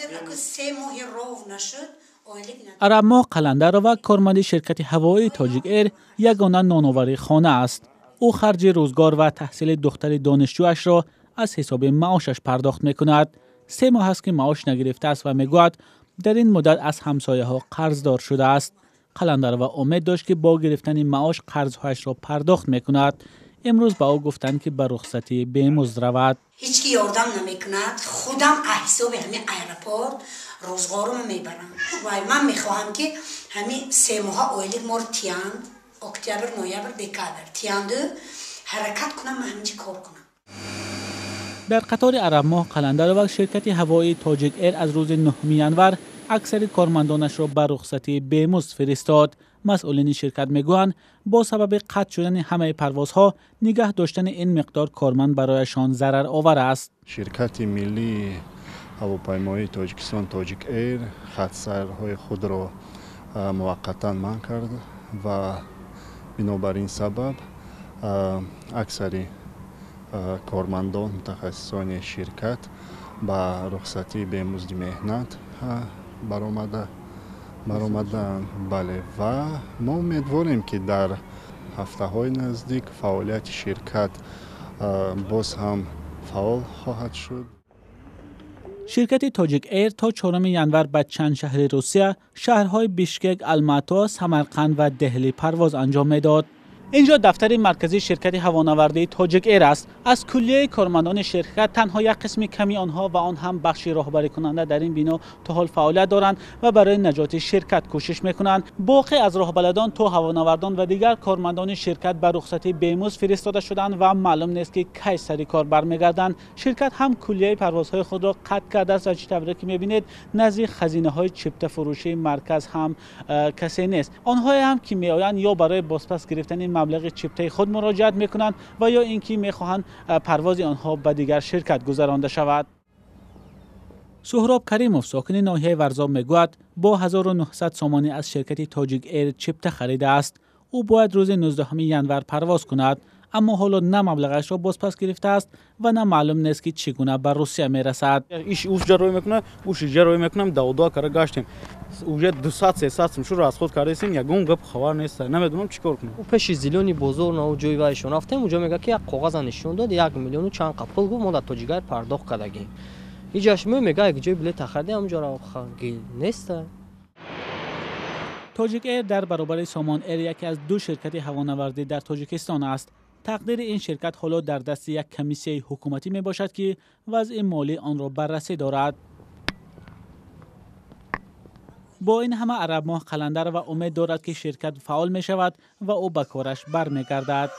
3 моҳи ров нашуд. Арабмоҳ Қаландарова, корманди ширкати ҳавоии Тоҷик Эйр, ягона ноновари хона аст. Ӯ харҷи рӯзгор ва таҳсили духтари донишҷӯашро аз ҳисоби маошаш пардохт мекунад. 3 моҳ аст, ки маош нагирифтааст ва мегӯяд, дар ин муддат аз ҳамсояҳо қарздор шудааст. Қаландарова умед дошт, ки бо гирифтани маош қарзҳояшро пардохт мекунад. Имрӯз ба ӯ гуфтанд, ки ба рухсатии бемузд равад. Ҳеҷ ки ёрдам намекунад. Худам аз ҳисоби ҳамин аэропорт рӯзғорумо мебарам. Вай, ман мехоҳам, ки ҳамин 3 моҳа ойлик моро тиянд, октябр, ноябр, декабр тиянду, ҳаракат кунам, ман ҳаминҷи кор кунам. Дар қатори Арабмоҳ Қаландарова, ширкати ҳавоии Тоҷик Эйр аз рӯзи 9 январ аксари кормандонашро ба рухсатии бемузд фиристод. Масъулини ширкат мегӯянд, бо сабаби қатъ шудани ҳамаи парвозҳо нигаҳ доштани ин миқдор корманд барояшон зараровар аст. Ширкати миллии ҳавопаймоии Тоҷикистон Тоҷик Эйр хатсайрҳои худро муваққатан манъ кард ва бинобар ин сабаб аксари кормандон, мутахассисони ширкат ба рухсатии бемузди меҳнат баромадаанд. Бале, ва мо умедворем, ки дар ҳафтаҳои наздик фаъолияти ширкат боз ҳам фаъол хоҳад шуд. Ширкати Тоҷик Эйр то 4 январ ба чанд шаҳри Русия, шаҳрҳои Бишкек, Алмато, Самарқанд ва Деҳлӣ парвоз анҷом медод. Инҷо дафтари марказии ширкати ҳавонавардии Тоҷик Эйр аст. Аз куллияи кормандони ширкат танҳо як қисми ками онҳо ва он ҳам бахши роҳбарикунанда дар ин бино то ҳол фаъолият доранд ва барои наҷоти ширкат кӯшиш мекунанд. Боқӣ аз роҳбаладон то ҳавонавардон ва дигар кормандони ширкат ба рухсатии бемузд фиристода шуданд ва маълум нест, ки кай сари кор бармегарданд. Ширкат ҳам куллияи парвозҳои худро қатъ кардааст ва чӣ тавре ки мебинед, назди хазинаҳои чиптафурӯшии марказ ҳам касе нест. Онҳое ҳам ки меоянд, ё барои бозпас гирифтани маблағи чиптаи худ муроҷиат мекунанд ва ё ин ки мехоҳанд парвози онҳо ба дигар ширкат гузаронда шавад. Суҳроб Каримов, сокини ноҳияи Варзоб, мегӯяд, бо 1900 сомонӣ аз ширкати Тоҷик Эйр чипта харидааст. Ӯ бояд рӯзи 19 январ парвоз кунад, аммо ҳоло на маблағашро бозпас гирифтааст ва на маълум нест, ки чӣ гуна ба Русия мерасад. Иш уш ҷарроҳӣ мекунад, уш ҷарроҳӣ мекунам, давдоа кара гаштем, уже 200, 300 сум шуро аз худ кардаистем, ягон гап хабар нест, намедонам чӣ кор кунам. Пеши зелёный бозор на ҷои вайшон рафтем, уҷо мега, ки як коғаза нишон дод, 1 миллиону чанд қа пул гуфт, мо дар Тоҷик Эйр пардохт кардагем. Иҷаш мега, як ҷои билета харидем, ҳамҷоро неста. Тоҷик Эйр дар баробари Сомон Эйр яке аз ду ширкати ҳавонавардӣ дар Тоҷикистон аст. Тақдири ин ширкат ҳоло дар дасти як комиссияи ҳукуматӣ мебошад, ки вазъи молии онро баррасӣ дорад. Бо ин ҳама Арабмоҳ Қаландарова умед дорад, ки ширкат фаъол мешавад ва ӯ ба кораш бармегардад.